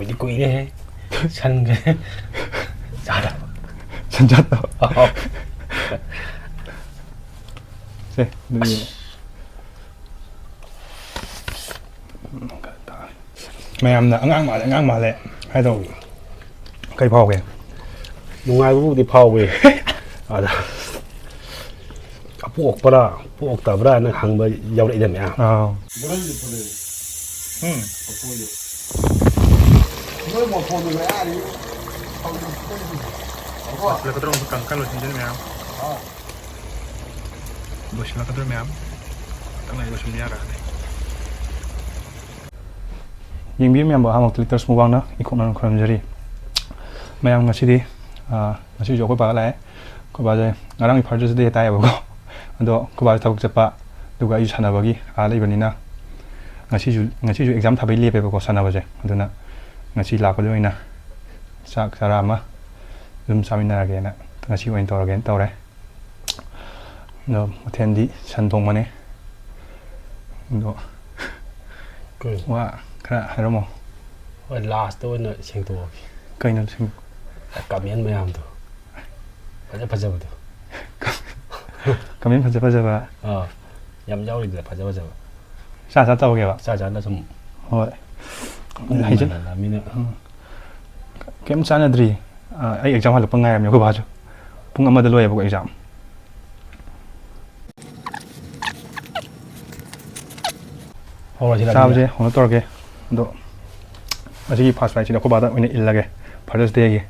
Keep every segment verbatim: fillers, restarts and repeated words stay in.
ꯀꯨꯏꯗꯤ ꯀꯨꯏꯔꯦꯍꯦ꯫ ꯁꯟꯒ ꯆꯥꯗꯕ꯫ ꯁꯟ ꯆꯥꯗꯕ꯫ ꯑꯍꯥꯎ꯫ ꯁꯦ, ꯑꯗꯨꯗꯤ꯫ ꯑꯁ꯫ ꯃꯌꯥꯝꯅ "ꯑꯉꯥꯡ ꯃꯥꯜꯂꯦ, ꯑꯉꯥꯡ ꯃꯥꯜꯂꯦ" ꯍꯥꯏꯗꯧ ꯀꯩ ꯐꯥꯎꯒꯦ? ꯅꯨꯡꯉꯥꯏꯕꯕꯨꯗꯤ ꯐꯥꯎꯋꯦ꯫ ꯑꯗ ꯄꯣꯛꯄ꯭ꯔꯥ, ꯄꯣꯛꯇꯕ꯭ꯔꯥꯅ ꯍꯪꯕ ꯌꯥꯎꯔꯛꯏꯗ ꯃꯌꯥꯝ꯫ ꯑꯥꯎ꯫ ꯎꯝ꯫ ꯂꯣꯏꯁꯤꯜꯂꯛꯀꯗ꯭ꯔꯣ? ꯑꯃꯨꯛ ꯀꯪ ꯀꯪ ꯂꯣꯏꯁꯤꯟꯗꯣꯏꯅꯦ ꯃꯌꯥꯝ꯫ ꯂꯣꯏꯁꯤꯜꯂꯛꯀꯗ꯭ꯔꯣ ꯃꯌꯥꯝ? ꯉꯥꯛꯇꯪ ꯂꯩꯔ ꯂꯣꯏꯁꯤꯟꯕ ꯌꯥꯔꯛꯑꯅꯤ꯫ ꯌꯦꯡꯕꯤꯌꯨ ꯃꯌꯥꯝꯕꯨ ꯑꯍꯥꯟꯕꯃꯛꯇ ꯂꯤꯇꯔꯁ ꯃꯨꯛꯕꯥꯡꯅ ꯏꯈꯣꯛꯅꯅ ꯈꯨꯔꯨꯝꯖꯔꯤ꯫ ꯃꯌꯥꯝ ꯉꯁꯤꯗꯤ, ꯑꯥ, ꯉꯁꯤꯁꯨ ꯑꯩꯈꯣꯏ ꯕꯥꯒ ꯂꯥꯛꯑꯦ꯫ ꯑꯩꯈꯣꯏ ꯕꯥꯁꯦ ꯉꯔꯥꯡꯒꯤ Father's Day ꯇꯥꯏꯌꯦꯕꯀꯣ꯫ ꯑꯗꯣ ꯑꯩꯈꯣꯏ ꯕꯥꯁꯦ ꯊꯕꯛ ꯆꯠꯄ, ꯑꯗꯨꯒ ꯑꯩꯁꯨ ꯁꯥꯟꯅꯕꯒꯤ ꯑꯥ ꯂꯩꯕꯅꯤꯅ ꯉꯁꯤꯁꯨ, ꯉꯁꯤꯁꯨ exam ꯊꯥꯕꯩ ꯂꯦꯞꯄꯦꯕꯀꯣ ꯁꯥꯟꯅꯕꯁꯦ꯫ ꯑꯗꯨꯅ ꯉꯁꯤ ꯂꯥꯛꯄꯗ ꯑꯣꯏꯅ ꯆꯥꯛ ꯆꯔꯥ ꯑꯃ ꯑꯗꯨꯝ ꯆꯥꯃꯤꯟꯅꯔꯒꯦꯅ ꯉꯁꯤ ꯑꯣꯏꯅ ꯇꯧꯔꯒꯦꯅ ꯇꯧꯔꯦ꯫ ꯑꯗꯣ ꯃꯊꯦꯜꯗꯤ ꯁꯟ ꯊꯣꯡꯕꯅꯦ꯫ ꯑꯗꯣ ꯀꯩ? ꯋꯥ ꯈꯔ ꯍꯥꯏꯔꯝꯃꯣ꯫ ꯍꯣꯏ, last ꯑꯣꯏꯅ ꯁꯦꯡꯗꯣꯛꯑꯒꯦ꯫ ꯀꯩꯅꯣ ꯁꯦꯡ- Comment ꯃꯌꯥꯝꯗꯣ꯫ ꯐꯖ ꯐꯖꯕꯗꯣ꯫ Comment ꯐꯖ ꯐꯖꯕ꯫ ꯑꯥ, ꯌꯥꯝ ꯌꯥꯎꯔꯤꯗꯅ ꯐꯖ ꯐꯖꯕ꯫ ꯆꯥ ꯆꯥ ꯇꯧꯔꯒꯦꯕ? ꯆꯥ ꯆꯥꯅ ꯁꯨꯝ ꯍꯣꯏ꯫ ꯄꯨꯡ ꯍꯩꯖꯤꯜ- ꯃꯥꯟꯅꯔꯕꯅꯤꯅ꯫ ꯎꯝ꯫ ꯀꯩꯝ ꯆꯥꯟꯅꯗ꯭ꯔꯤ꯫ ꯑꯥ, ꯑꯩ exam ꯍꯜꯂꯛꯄ ꯉꯥꯏꯔꯝꯅꯦ ꯑꯩꯈꯣꯏ ꯕꯥꯁꯨ꯫ ꯄꯨꯡ ꯑꯃꯗ ꯂꯣꯏꯌꯦꯕꯀꯣ exam꯫ ꯍꯧꯔꯁꯤꯔ ꯆꯥꯕꯁꯦ ꯑꯗꯨꯗꯤ? ꯀꯩꯅꯣ ꯇꯧꯔꯒꯦ꯫ ꯑꯗꯣ ꯉꯁꯤꯒꯤ first biteꯁꯤꯗꯤ ꯑꯩꯈꯣꯏ ꯕꯥꯗ ꯑꯣꯏꯅ ꯏꯜꯂꯒꯦ, Father's Dayꯒꯤ꯫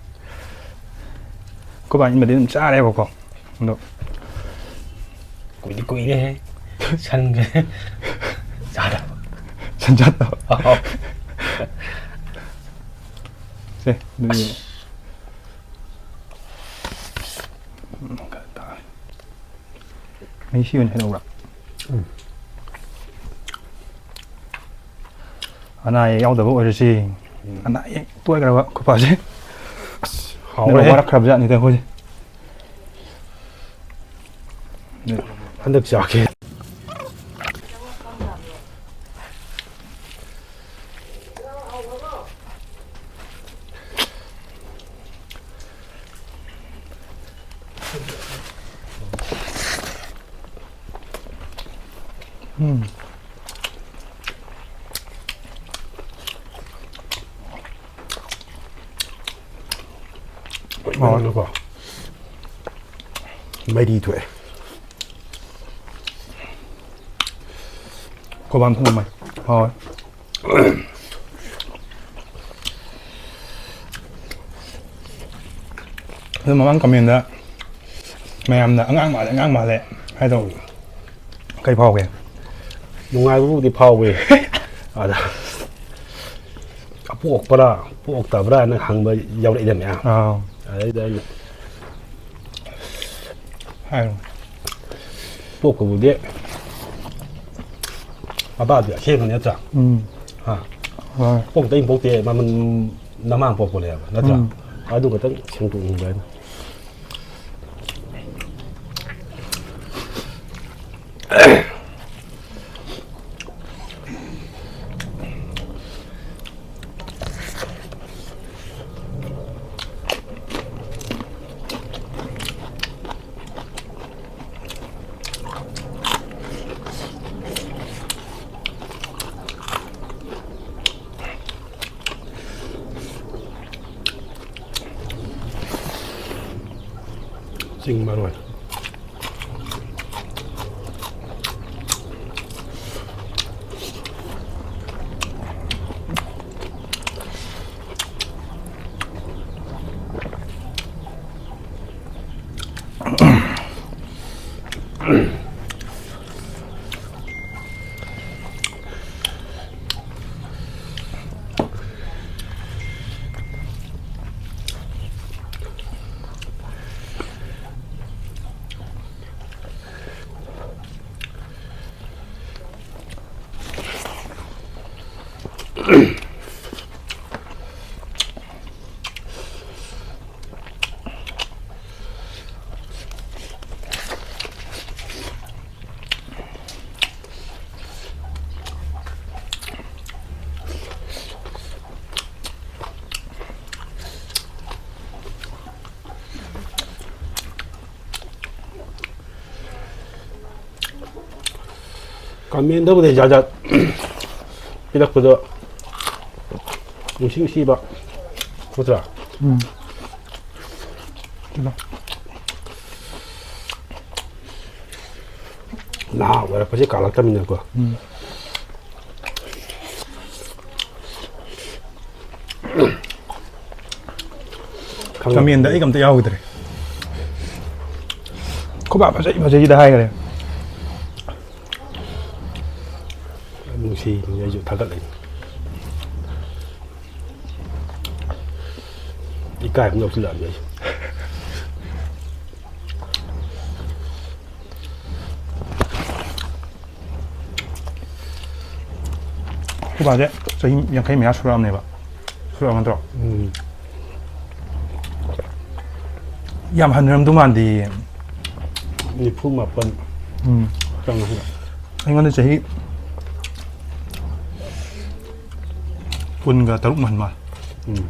ꯑꯩꯈꯣꯏ ꯕꯥꯅ ꯏꯟꯕꯗꯤ ꯑꯗꯨꯝ ꯆꯥꯔꯦꯕꯀꯣ꯫ ꯑꯗꯣ ꯀꯨꯏꯗꯤ ꯀꯨꯏꯔꯦꯍꯦ꯫ ꯁꯟꯒ ꯆꯥꯗꯕ꯫ ꯁꯟ ꯆꯥꯗꯕ꯫ ꯑꯍꯥꯎ꯫ ꯁꯦ, ꯑꯗꯨꯗꯤ꯫ ꯑꯁ꯫ ꯎꯝ, ꯈꯔ ꯇꯥꯔꯦ꯫ ꯃꯍꯤ ꯁꯤ ꯑꯣꯏꯅ ꯍꯩꯔꯛꯎꯔꯥ? ꯎꯝ꯫ ꯑꯅꯥ ꯑꯌꯦꯛ ꯌꯥꯎꯗꯕ ꯑꯣꯏꯔꯁꯤ꯫ ꯎꯝ꯫ ꯑꯅꯥ ꯑꯌꯦꯛ ꯇꯣꯏꯈ꯭ꯔꯕ ꯈꯨꯄꯥꯁꯦ꯫ ꯑꯁ, ꯍꯥꯎꯔꯦꯍꯦ꯫ ꯋꯥꯔꯛꯈ꯭ꯔꯕ ꯖꯥꯠꯅꯤꯗ ꯑꯩꯈꯣꯏꯁꯦ꯫ ꯍꯟꯗꯛ ꯆꯥꯛꯁꯦ꯫ ꯎꯝ꯫ ꯀꯨꯏꯃꯟꯗꯅꯀꯣ꯫ ꯃꯔꯤ ꯊꯣꯛꯑꯦ꯫ ꯀꯣꯕꯥꯝ ꯊꯣꯡꯕ ꯃꯥꯏ꯫ ꯍꯥꯎꯋꯦ꯫ ꯑꯗꯨ ꯃꯃꯥꯡ comment ꯃꯌꯥꯝꯅ "ꯑꯉꯥꯡ ꯃꯥꯜꯂꯦ, ꯑꯉꯥꯡ ꯃꯥꯜꯂꯦ" ꯍꯥꯏꯗꯧꯕꯗꯣ ꯀꯩ ꯐꯥꯎꯒꯦ? ꯅꯨꯡꯉꯥꯏꯕꯕꯨꯗꯤ ꯐꯥꯎꯋꯦ꯫ ꯑꯗ ꯄꯣꯛꯄ꯭ꯔꯥ ꯄꯣꯛꯇꯕ꯭ꯔꯥꯅ ꯍꯪꯕ ꯌꯥꯎꯔꯛꯏꯗꯅ ꯃꯌꯥꯝ꯫ ꯑꯥ꯫ ꯑꯗꯩꯗ ꯑꯩꯅ ꯍꯥꯏꯔꯣ꯫ ꯄꯣꯛꯄꯕꯨꯗꯤ ꯃꯄꯥꯗꯤ ꯑꯁꯦꯡꯕꯅꯤ ꯅꯠꯇ꯭ꯔꯥ? ꯎꯝ꯫ ꯍꯥ? ꯍꯣꯏ꯫ ꯄꯣꯛꯇ ꯑꯩꯅ ꯄꯣꯛꯇꯦ, ꯃꯃꯟ ꯅꯃꯥꯡ ꯄꯣꯛꯄꯅꯦꯕ ꯅꯠꯇ꯭ꯔꯥ? ꯎꯝ꯫ ꯑꯗꯨ ꯈꯛꯇꯪ ꯁꯦꯡꯗꯣꯛꯅꯤꯡꯕ ꯑꯩꯅ꯫ ꯆꯤꯡ ꯃꯔꯣꯏ꯫ ꯀꯃꯦꯟꯗꯕꯨꯗꯤ ꯖꯥꯠ ꯖꯥꯠ ꯄꯤꯔꯛꯄꯗꯣ ꯅꯨꯡꯁꯤ ꯅꯨꯡꯁꯤꯕ ꯅꯠꯇ꯭ꯔꯥ? ꯎꯝ꯫ ꯀꯩꯅꯣ? ꯅꯍꯥ ꯑꯣꯏꯔꯛꯄꯁꯦ ꯀꯥꯜꯂꯛꯇꯕꯅꯤꯅꯀꯣ꯫ ꯎꯝ꯫ ꯈꯪꯉꯦ꯫ ꯀꯃꯦꯟꯗ ꯑꯩꯒ ꯑꯝꯇ ꯌꯥꯎꯈꯤꯗ꯭ꯔꯦ꯫ ꯈꯨꯕꯥ ꯐꯖꯩ ꯐꯖꯩꯗ ꯍꯥꯏꯈ꯭ꯔꯦ꯫ ꯅꯨꯡꯁꯤꯕꯅꯤ, ꯑꯩꯁꯨ ꯊꯥꯒꯠꯂꯛꯏ꯫ ꯏꯀꯥꯏ ꯑꯃ ꯌꯥꯎꯁꯤꯜꯂꯛꯑꯕꯅꯤ ꯑꯩꯁꯨ꯫ ꯑꯩꯈꯣꯏ ꯕꯥꯁꯦ ꯆꯍꯤ ꯌꯥꯡꯈꯩ ꯃꯌꯥ ꯁꯨꯔꯛꯑꯕꯅꯦꯕ꯫ ꯁꯨꯔꯛꯑꯕ ꯅꯠꯇ꯭ꯔꯣ? ꯎꯝ꯫ ꯌꯥꯝ ꯍꯟꯅꯔꯝꯗꯧ ꯃꯥꯟꯗꯦꯌꯦ꯫ ꯅꯤꯐꯨ ꯃꯥꯄꯟ ꯎꯝ꯫ ꯆꯪꯉꯛꯑꯦ꯫ ꯑꯩꯉꯣꯟꯗ ꯆꯍꯤ ꯀꯨꯟꯒ ꯇꯔꯨꯛ ꯃꯨꯛ ꯍꯟ ꯃꯥꯜꯂꯦ꯫ ꯎꯝ꯫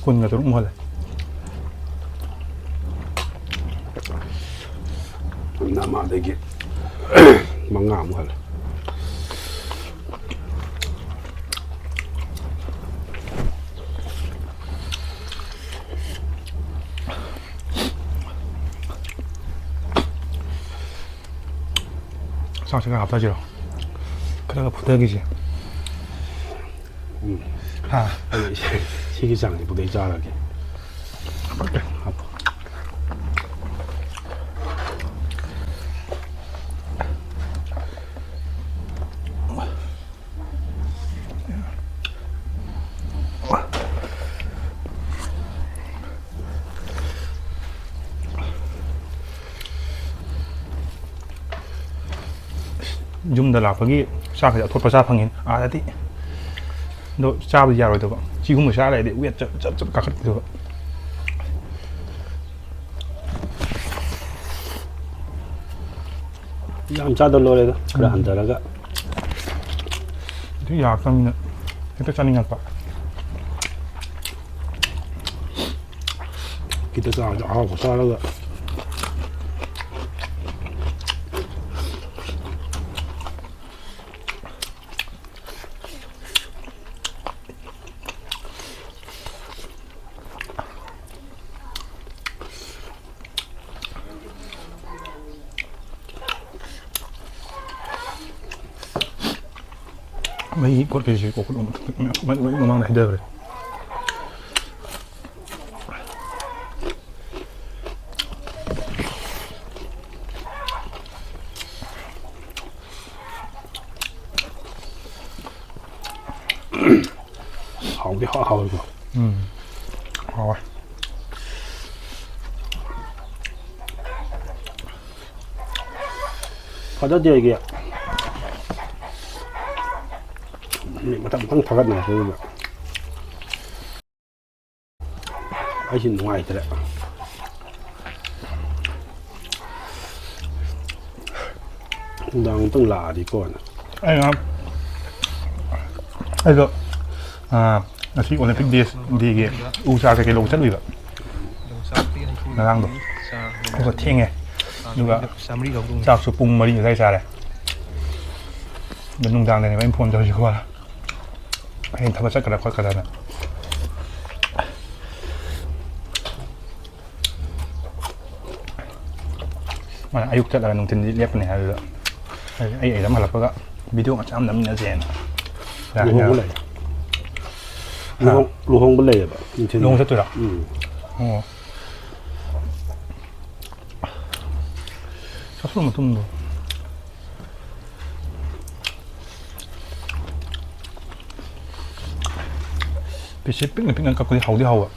ꯀꯨꯟꯒ ꯇꯔꯨꯛ ꯃꯨꯛ ꯍꯜꯂꯦ꯫ ꯅꯃꯥꯗꯒꯤ ꯃꯉꯥꯃꯨꯛ ꯍꯜꯂꯦ꯫ ꯆꯥꯛꯁꯦ ꯈꯔ ꯍꯥꯞꯊꯁꯤꯔꯣ? ꯈꯔꯒ ꯐꯨꯊꯈꯤꯁꯦ꯫ ꯎꯝ꯫ ꯍꯥ? ꯑꯗꯨ ꯁꯤ-, ꯁꯤꯒꯤ ꯆꯥꯡꯁꯤꯕꯨꯗꯤ ꯑꯩ ꯆꯥꯔꯒꯦ꯫ ꯍꯥꯞꯄꯛꯀꯦ꯫ ꯍꯥꯞꯄꯣ꯫ ꯌꯨꯝꯗ ꯂꯥꯛꯄꯒꯤ ꯆꯥꯛꯁꯦ ꯑꯊꯣꯠꯄ ꯆꯥ ꯐꯪꯉꯦ꯫ ꯑꯥꯗꯗꯤ ꯑꯗꯣ ꯆꯥꯕꯗꯤ ꯌꯥꯔꯣꯏꯗꯕ꯫ ꯁꯤꯒꯨꯝꯕ ꯆꯥ ꯂꯩꯔꯗꯤ ꯋꯦꯠ ꯆꯞ, ꯆꯞ, ꯆꯞ ꯀꯥꯈꯠꯈꯤꯗꯣꯏꯕ꯫ ꯌꯥꯝ ꯆꯥꯗ ꯂꯣꯏꯔꯦꯗ, ꯈꯔ ꯎꯝ꯫ ꯍꯟꯊꯔꯒ꯫ ꯑꯗꯨ ꯌꯥꯔꯛꯇꯕꯅꯤꯅ ꯍꯦꯛꯇ ꯆꯥꯅꯤꯡꯉꯛꯄ꯫ ꯈꯤꯇ ꯆꯥꯔꯁꯨ ꯑꯍꯥꯎꯕ ꯆꯥꯔꯒ꯫ ꯃꯍꯤ ꯀꯣꯠꯈꯤꯁꯤ ꯀꯣ ꯈꯨꯠ ꯑꯃ ꯊꯛ-, ꯊꯛ-, ꯃ-, ꯃ-, ꯃꯃꯥꯡꯗ ꯍꯩꯊꯈ꯭ꯔꯦ꯫ ꯍꯥꯎꯗꯤ ꯍꯥꯎ ꯍꯥꯎꯋꯤꯀꯣ꯫ ꯎꯝ꯫ ꯍꯥꯎꯋꯦ꯫ ꯐꯖꯗꯦ ꯑꯩꯒꯤ꯫ ꯃꯊꯪ ꯃꯊꯪ ꯊꯥꯒꯠꯅꯔꯛꯄꯗꯨꯗ꯫ ꯑꯩꯁꯤ ꯅꯨꯡꯉꯥꯏꯇ꯭ꯔꯦ꯫ ꯅꯨꯡꯗꯥꯡ ꯑꯃꯨꯛꯇꯪ ꯂꯥꯛꯑꯗꯤꯀꯣꯅ꯫ ꯑꯩ ꯉꯍꯥꯟ, ꯑꯩꯗꯣ, ꯑꯥ, ꯉꯁꯤ Olympic Days, ꯗꯦꯒꯤ ꯎ ꯆꯥ ꯀꯩꯀꯩ ꯂꯧꯕ ꯆꯠꯂꯨꯏꯕ꯫ ꯉꯔꯥꯡꯗꯣ꯫ ꯑꯗꯨꯒ ꯊꯦꯡꯉꯦ꯫ ꯑꯗꯨꯒ ꯆꯥꯛꯁꯨ ꯄꯨꯡ ꯃꯔꯤ ꯑꯗꯨꯋꯥꯏ ꯆꯥꯔꯦ꯫ ꯑꯗꯣ ꯅꯨꯡꯗꯥꯡꯗꯅꯦꯕ ꯑꯩꯅ ꯐꯣꯟ ꯇꯧꯔꯤꯁꯦꯀꯣ꯫ ꯍꯌꯦꯡ ꯊꯕꯛ ꯆꯠꯀꯗ꯭ꯔꯥ ꯈꯣꯠꯀꯗ꯭ꯔꯥꯅ꯫ ꯃꯥꯅ ꯑꯌꯨꯛ ꯆꯠꯂꯒ ꯅꯨꯡꯊꯤꯟꯗꯤ ꯂꯦꯞꯀꯅꯤ ꯍꯥꯏꯕꯗꯨꯗ, ꯑꯩ, ꯑꯩ ꯑꯗꯨꯝ ꯍꯜꯂꯛꯄꯒ video ꯃꯆꯥ ꯑꯃ ꯅꯝꯃꯤꯟꯅꯁꯦꯅ꯫ ꯂꯨꯍꯣꯡꯕ ꯂꯩ꯫ ꯍꯥ? ꯂꯨꯍꯣꯡ-, ꯂꯨꯍꯣꯡꯕ ꯂꯩꯌꯦꯕ ꯅꯨꯡꯊꯤꯟ꯫ ꯂꯨꯍꯣꯡ ꯆꯠꯇꯣꯏꯔꯣ? ꯎꯝ꯫ ꯑꯣ꯫ ꯆꯥꯁꯜꯂꯣ ꯃꯇꯨꯝꯗꯣ꯫ ꯄꯤꯁꯁꯦ ꯄꯤꯛꯅ ꯄꯤꯛꯅ ꯀꯛꯄꯗꯤ ꯍꯥꯎꯗꯤ ꯍꯥꯎꯕ꯫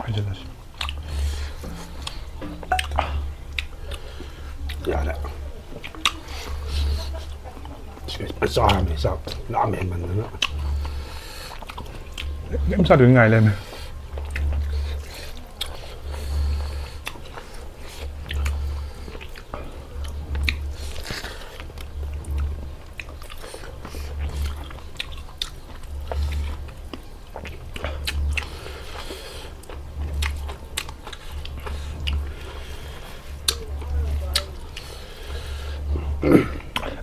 ꯍꯩꯖꯤꯜꯂꯁꯤ꯫ ꯌꯥꯔꯦ꯫ ꯁꯤ ꯐꯖꯅ ꯆꯥꯔꯕꯅꯤ, ꯆꯥꯛ ꯂꯥꯝꯃꯦ ꯍꯦꯟꯃꯟꯗꯅ꯫ ꯀꯩꯝ ꯆꯥꯗꯣꯏ ꯉꯥꯏ ꯂꯩꯔꯝꯃꯦ꯫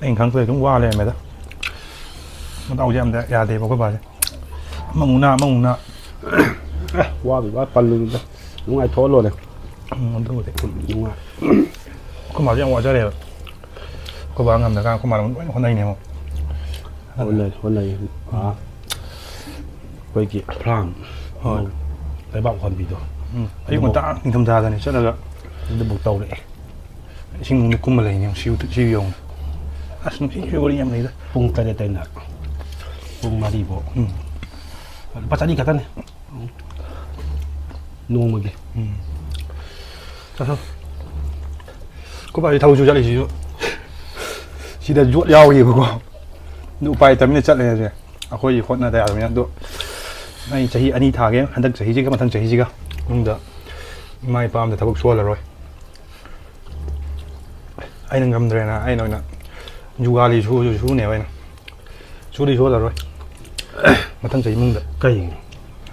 ꯑꯩꯅ ꯈꯪꯗꯣꯏ ꯑꯗꯨꯝ ꯋꯥ ꯂꯩꯔꯝꯃꯦꯗ꯫ ꯃꯇꯥꯎꯁꯦ ꯌꯥꯝꯗ ꯌꯥꯗꯦꯕ ꯑꯩꯈꯣꯏ ꯕꯥꯁꯦ꯫ ꯑꯃꯃꯨꯛꯅ ꯑꯃꯃꯨꯛꯅ꯫ ꯋꯥꯕꯤ ꯋꯥ ꯄꯜꯂꯨꯗ ꯅꯨꯡꯉꯥꯏꯊꯣꯛꯑ ꯂꯣꯏꯔꯦ꯫ ꯎꯝ, ꯑꯗꯨꯕꯨꯗꯤ꯫ ꯅꯨꯡꯉꯥꯏ꯫ ꯑꯩꯈꯣꯏ ꯃꯥꯁꯦ ꯌꯥꯝ ꯋꯥꯖꯔꯦꯕ꯫ ꯑꯩꯈꯣꯏ ꯕꯥ ꯉꯝꯗ꯭ꯔꯀꯥꯟꯗ ꯑꯩꯈꯣꯏ ꯃꯥꯅ ꯂꯣꯏꯅ ꯍꯣꯠꯅꯩꯅꯦꯕ꯫ ꯍꯣꯠꯅꯩ ꯍꯣꯠꯅꯩ꯫ ꯑꯥ꯫ ꯑꯩꯈꯣꯏꯒꯤ ꯐ꯭ꯔꯥꯝ꯫ ꯍꯣꯏ꯫ ꯂꯩꯕꯥꯛ ꯍꯣꯟꯕꯤꯗꯣ꯫ ꯎꯝ꯫ ꯑꯌꯨꯛ ꯉꯟꯇꯥ ꯅꯤꯡꯊꯝꯊꯥꯗꯅꯤ ꯆꯠꯂꯒ ꯑꯗꯨꯕꯨꯛ ꯇꯧꯔꯛꯑꯦ꯫ ꯏꯁꯤꯡ ꯅꯨꯡꯗꯤ ꯀꯨꯝꯕ ꯂꯩꯅꯦ ꯁꯤꯕꯨ ꯁꯤꯕꯨ ꯌꯦꯡꯉꯨ꯫ ꯑꯁ ꯅꯨꯡꯁꯤꯠ ꯁꯤꯠꯄ ꯋꯥꯔꯤ ꯌꯥꯝ ꯂꯩꯗ꯫ ꯄꯨꯡ ꯇꯔꯦꯠꯇꯩꯅ ꯄꯨꯡ ꯃꯔꯤꯐꯥꯎ꯫ ꯎꯝ꯫ ꯂꯨꯄꯥ ꯆꯅꯤ ꯈꯛꯇꯅꯤ꯫ ꯅꯣꯡꯃꯒꯤ꯫ ꯎꯝ꯫ ꯑꯩꯈꯣꯏ ꯕꯥꯁꯤ ꯊꯕꯛꯁꯨ ꯆꯠꯂꯤꯁꯤꯁꯨ ꯁꯤꯗ ꯌꯣꯠ ꯌꯥꯎꯔꯤꯕꯀꯣ꯫ ꯑꯗꯨ ꯎꯄꯥꯏ ꯂꯩꯇꯕꯅꯤꯅ ꯆꯠꯂꯦ ꯍꯧꯖꯤꯛ꯫ ꯑꯩꯈꯣꯏꯒꯤ ꯍꯣꯠꯅꯗ ꯌꯥꯗꯕꯅꯤꯅ꯫ ꯑꯗꯣ ꯑꯩ ꯆꯍꯤ ꯑꯅꯤ ꯊꯥꯒꯦ, ꯍꯟꯗꯛ ꯆꯍꯤꯁꯤꯒ ꯃꯊꯪ ꯆꯍꯤꯁꯤꯒ ꯃꯅꯨꯡꯗ ꯏꯃꯥ ꯏꯄꯥ ꯑꯝꯗ ꯊꯕꯛ ꯁꯨꯍꯜꯂꯔꯣꯏ꯫ ꯑꯩꯅ ꯉꯝꯗ꯭ꯔꯦꯅ ꯑꯩꯅ ꯑꯣꯏꯅ ꯖꯨꯒꯥꯂꯤ ꯁꯨ-, ꯁꯨꯅꯦꯕ ꯑꯩꯅ꯫ ꯁꯨꯗꯤ ꯁꯨꯍꯜꯂꯔꯣꯏ꯫ ꯃꯊꯪ ꯆꯍꯤ ꯃꯅꯨꯡꯗ꯫ ꯀꯩꯒꯤꯅꯣ?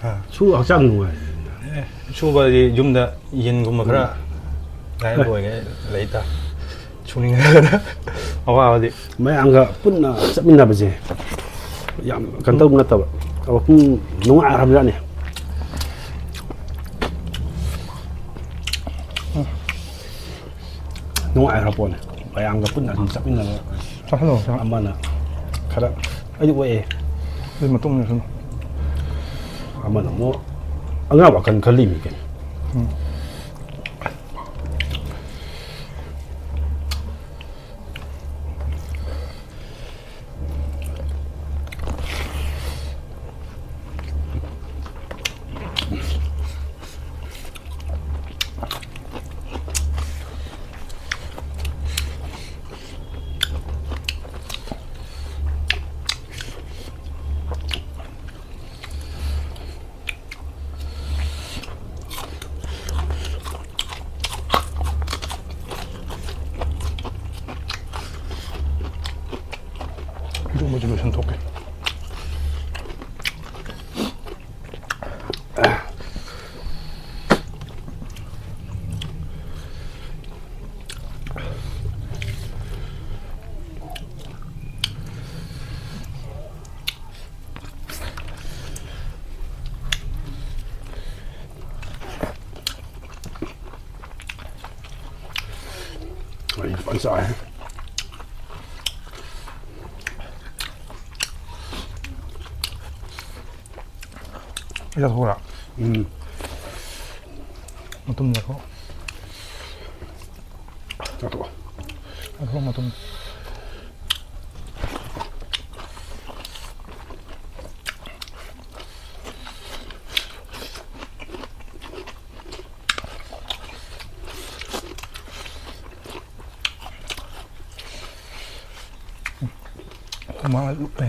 ꯑꯥ꯫ ꯁꯨ ꯍꯛꯆꯥꯡ ꯅꯨꯡꯉꯥꯏ꯫ ꯑꯦ, ꯁꯨꯕꯗꯤ ꯌꯨꯝꯗ ꯌꯦꯟꯒꯨꯝꯕ ꯈꯔ ꯉꯥꯏꯍꯥꯛ ꯂꯣꯏꯒꯦ ꯂꯩꯇ꯫ ꯁꯨꯅꯤꯡꯉꯒꯅ ꯑꯋꯥꯕꯗꯤ꯫ ꯃꯌꯥꯝꯒ ꯄꯨꯟꯅ ꯆꯠꯃꯤꯟꯅꯕꯁꯦ ꯌꯥꯝ ꯀꯩꯅꯣ ꯇꯧꯕ ꯅꯠꯇꯕ꯫ ꯑꯗꯣ ꯄꯨꯡ ꯅꯨꯡꯉꯥꯏꯈ꯭ꯔꯕꯖꯥꯠꯅꯤ꯫ ꯅꯨꯡꯉꯥꯏꯈ꯭ꯔ ꯄꯣꯠꯅꯤ꯫ ꯃꯌꯥꯝꯒ ꯄꯨꯟꯅ ꯑꯗꯨꯝ ꯆꯠꯃꯤꯟꯅꯕ꯫ ꯆꯥꯁꯜꯂꯣ, ꯆꯥ-, ꯑꯃꯅ ꯈꯔ ꯑꯩꯗꯤ ꯑꯣꯛꯑꯦ꯫ ꯑꯗꯨꯏ ꯃꯇꯨꯡꯗ ꯁꯨꯝ꯫ ꯑꯃꯅ ꯑꯃꯨꯛ ꯑꯉꯥꯡ ꯋꯥꯈꯜ ꯈꯜꯂꯤꯃꯤ ꯀꯩꯅꯣ꯫ ꯎꯝ꯫ ꯆꯥꯏ꯫ ꯑꯩ ꯆꯥꯊꯣꯛꯎꯔꯥ? ꯎꯝ꯫ ꯃꯇꯨꯝ ꯆꯥꯊꯣꯛ꯫ ꯆꯥꯊꯣꯛꯑꯣ꯫ ꯆꯥꯊꯣꯛꯑꯣ ꯃꯇꯨꯝ꯫ ꯍꯨꯃꯥꯡ ꯂꯨꯞꯄꯦ꯫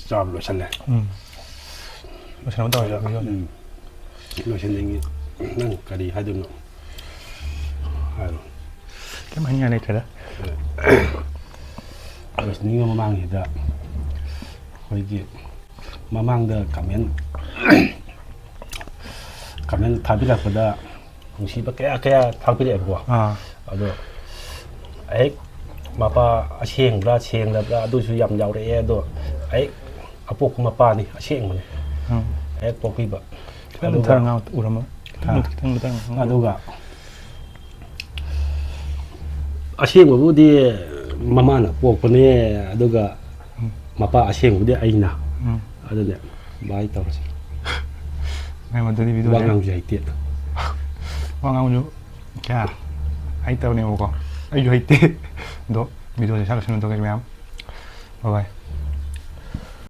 ꯆꯥꯕ ꯂꯣꯏꯁꯜꯂꯦ꯫ ꯎꯝ꯫ ꯂꯣꯏꯁꯟꯅꯕ ꯇꯧꯔꯁꯦ, ꯚꯤꯗꯤꯑꯣꯁꯦ꯫ ꯎꯝ꯫ ꯂꯣꯏꯁꯟꯅꯤꯡꯉꯤ꯫ ꯅꯪ ꯀꯔꯤ ꯍꯥꯏꯗꯣꯏꯅꯣ? ꯍꯥꯏꯔꯣ꯫ ꯀꯩꯝ ꯍꯥꯏꯅꯤꯡꯉꯥꯏ ꯂꯩꯇ꯭ꯔꯦꯗ꯫ ꯂꯣꯏꯁꯟꯅꯤꯡꯉꯤ ꯃꯃꯥꯡꯁꯤꯗ ꯑꯩꯈꯣꯏꯒꯤ ꯃꯃꯥꯡꯗ comment, comment ꯊꯥꯕꯤꯔꯛꯄꯗ ꯅꯨꯡꯁꯤꯕ ꯀꯌꯥ ꯀꯌꯥ ꯊꯥꯕꯤꯔꯛꯑꯦꯕꯀꯣ꯫ ꯑꯥ꯫ ꯑꯗꯣ ꯍꯦꯛ ꯃꯄꯥ ꯑꯁꯦꯡꯕ꯭ꯔꯥ ꯁꯦꯡꯗꯕ꯭ꯔꯥ ꯑꯗꯨꯁꯨ ꯌꯥꯝ ꯌꯥꯎꯔꯛꯑꯦ꯫ ꯑꯗꯣ ꯍꯦꯛ ꯑꯄꯣꯛꯄ ꯃꯄꯥꯅꯤ, ꯑꯁꯦꯡꯕꯅꯤ꯫ ꯎꯝ꯫ ꯍꯦꯛ ꯄꯣꯛꯄꯤꯕ꯫ ꯈꯤꯇꯪ ꯑꯗꯨꯒ ꯃꯨꯊꯔ ꯉꯥꯡꯉꯣ, ꯎꯔꯝꯃꯣꯏ꯫ ꯈꯤꯇꯪ ꯑꯥ꯫ ꯃꯨꯊ-, ꯈꯤꯇꯪ ꯃꯨꯊꯔ ꯉꯥꯡꯉꯣ꯫ ꯑꯗꯨꯒ ꯑꯁꯦꯡꯕꯕꯨꯗꯤ ꯃꯃꯥꯅ ꯄꯣꯛꯄꯅꯦ, ꯑꯗꯨꯒ ꯎꯝ꯫ ꯃꯄꯥ ꯑꯁꯦꯡꯕꯗꯤ ꯑꯩꯅ꯫ ꯎꯝ꯫ ꯑꯗꯨꯅꯦ ꯚꯥꯏ ꯇꯧꯔꯁꯦ꯫ ꯅꯪ ꯃꯗꯨꯗꯤ ꯚꯤꯗꯤꯑꯣ ꯋꯥ ꯂꯩ-, ꯉꯥꯡꯕꯁꯨ ꯍꯩꯇꯦ꯫ ꯋꯥ ꯉꯥꯡꯕꯁꯨ ꯀꯌꯥ ꯍꯩꯇꯕꯅꯦꯕꯀꯣ꯫ ꯑꯩꯁꯨ ꯍꯩꯇꯦ꯫ ꯑꯗꯣ ꯚꯤꯗꯤꯑꯣꯁꯦ ꯁꯥꯔ ꯁꯨꯅ ꯇꯧꯒꯦ ꯃꯌꯥꯝ꯫ ꯕꯥꯏ ꯕꯥꯏ꯫